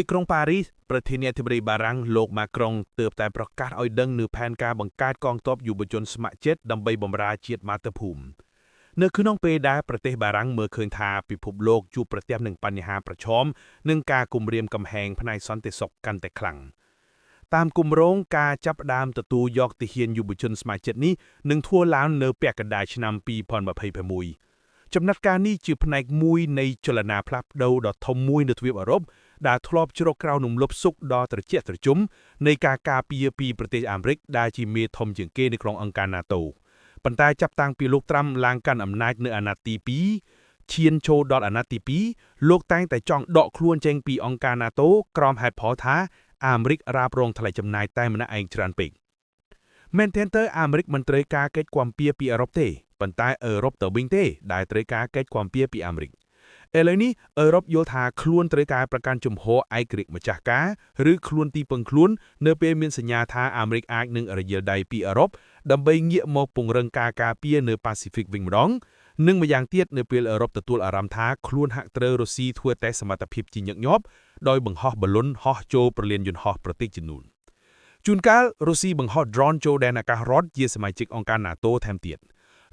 ទីក្រុងប៉ារីសប្រធានាធិបតីបារាំងលោកម៉ាក្រុងទើបតែប្រកាសឲ្យដឹងនៅផែនការបង្កើតកងទ័ពយុវជនស្ម័គ្រចិត្តដើម្បីបម្រើជាតិមាតុភូមិនៅក្នុងពេលដែលប្រទេសបារាំងមើលឃើញថាពិភពលោកជួបប្រទះនឹងបញ្ហាប្រឈមនិងការគំរាមកំហែងផ្នែកសន្តិសុខកាន់តែខ្លាំងតាមគម្រោងការចាប់ផ្ដើមទទួលយកទាហានយុវជនស្ម័គ្រចិត្តនេះនឹងធ្វើឡើងនៅពាក់កណ្ដាលឆ្នាំ2026ចំណាត់ការនេះជាផ្នែកមួយនៃចលនាផ្លាស់ប្ដូរដ៏ធំមួយនៅទ្វីបអឺរ៉ុបដែលធ្លាប់ជ្រកក្រោមរំលោភសុខដ៏ត្រជាក់ត្រជុំនៃការការពារពីប្រទេសអាមេរិកដែលជាមេធំជាងគេនៅក្នុងអង្គការ NATO ប៉ុន្តែចាប់តាំងពីលោកត្រាំឡើងកាន់អំណាចនៅអាណត្តិទី2ឈានចូលដល់អាណត្តិទី2លោកតែងតែចង់ដកខ្លួនចេញពីអង្គការ NATO ក្រោមហេតុផលថាអាមេរិករ៉ាប់រងថ្លៃចំណាយតែម្នាក់ឯងច្រើនពេកមែនទែនទៅអាមេរិកមិនត្រូវការកិច្ចគាំពារពីអឺរ៉ុបទេប៉ុន្តែអឺរ៉ុបទៅវិញទេដែលត្រូវការកិច្ចគាំពារពីអាមេរិកឥឡូវនេះអឺរ៉ុបយល់ថាខ្លួនត្រូវការប្រកាន់ជំហរឯករាជ្យម្ចាស់ការឬខ្លួនទីពឹងខ្លួននៅពេលមានសញ្ញាថាអាមេរិកអាចនឹងរយលដៃពីអឺរ៉ុបដើម្បីងាកមកពង្រឹងការការពារនៅប៉ាស៊ីហ្វិកវិញម្ដងនិងម្យ៉ាងទៀតនៅពេលអឺរ៉ុបទទួលអារម្មណ៍ថាខ្លួនហាក់ត្រូវរុស្ស៊ីធ្វើតេស្តសមត្ថភាពជាញឹកញាប់ដោយបង្ហោះបាឡុនហោះចូលប្រលានយន្តហោះប្រទេសចំនួនជួនកាលរុស្ស៊ីបង្ហោះ drone ចូលដែនអាកាសរដ្ឋជាសមាជិកអង្គការ NATO ថែមទៀត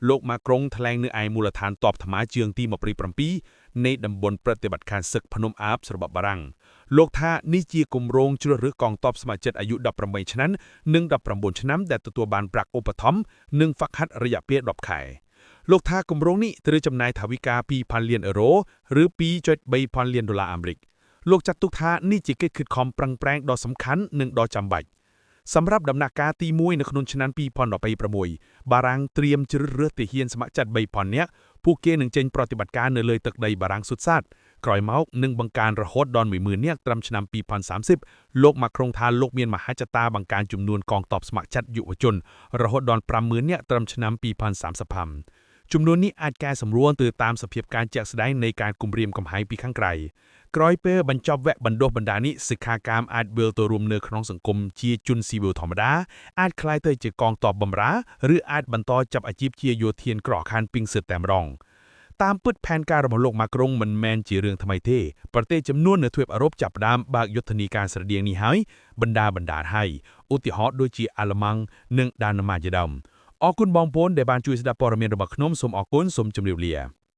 លោកម៉ាក្រុងថ្លែងនៅឯមូលដ្ឋានទ័ពថ្មើរជើងទី27នៃតំបន់ប្រតិបត្តិការសឹកភ្នំអាបរបស់បារាំងលោកថានេះជាគម្រោងជ្រើសរើសកងទ័ពស្ម័គ្រចិត្តអាយុ18ឆ្នាំនិង19ឆ្នាំដែលទទួលបានប្រាក់ឧបត្ថម្ភនិងហ្វឹកហាត់រយៈពេល10ខែលោកថាគម្រោងនេះត្រូវចំណាយថវិកា2,000លានអឺរ៉ូឬ2.3ពាន់លានដុល្លារអាមេរិកលោកចាត់ទុកថានេះជាកិច្ចខិតខំប្រឹងប្រែងដ៏សំខាន់និងដ៏ចាំបាច់សម្រាប់ដំណាក់កាលទី1នៅក្នុងឆ្នាំ2026បារាំងត្រៀមជ្រើសរើសទាហានស្ម័គ្រចិត្ត3000នាក់ពួកគេនឹងចេញប្រតិបត្តិការនៅលើទឹកដីបារាំងសុទ្ធសាធក្រោយមកនឹងបង្កើនរហូតដល់10000នាក់ត្រឹមឆ្នាំ2030លោកម៉ាក្រុងថាលោកមានមហិច្ឆតាបង្កើនចំនួនកងទ័ពស្ម័គ្រចិត្តយុវជនរហូតដល់50000នាក់ត្រឹមឆ្នាំ2035ចំនួននេះអាចកែសម្រួលទៅតាមសភាពការជាក់ស្ដែងនៃការគំរាមកំហែងពីខាងក្រៅក្រោយពេលបញ្ចប់វគ្គបណ្ដុះបណ្ដាលនេះសិក្ខាកាមអាចវិលទៅរួមនៅក្នុងសង្គមជាជនស៊ីវិលធម្មតាអាចក្លាយទៅជាកងទ័ពបម្រើឬអាចបន្តចាប់អាជីពជាយោធានក្រខានពីងសិតតែម្ដងតាមពិតផែនការរបស់លោកម៉ាក្រុងមិនមែនជារឿងថ្មីទេប្រទេសចំនួននៅទ្វីបអឺរ៉ុបចាប់ផ្ដើមបើកយុទ្ធនាការស្រដៀងនេះហើយបណ្ដាបណ្ដាហើយឧទាហរណ៍ដូចជាអាល្លឺម៉ង់និងដាណឺម៉ាកជាដើមអរគុណបងប្អូនដែលបានជួយស្ដាប់ព័ត៌មានរបស់ខ្ញុំសូមអរគុណសូមជម្រាបលា។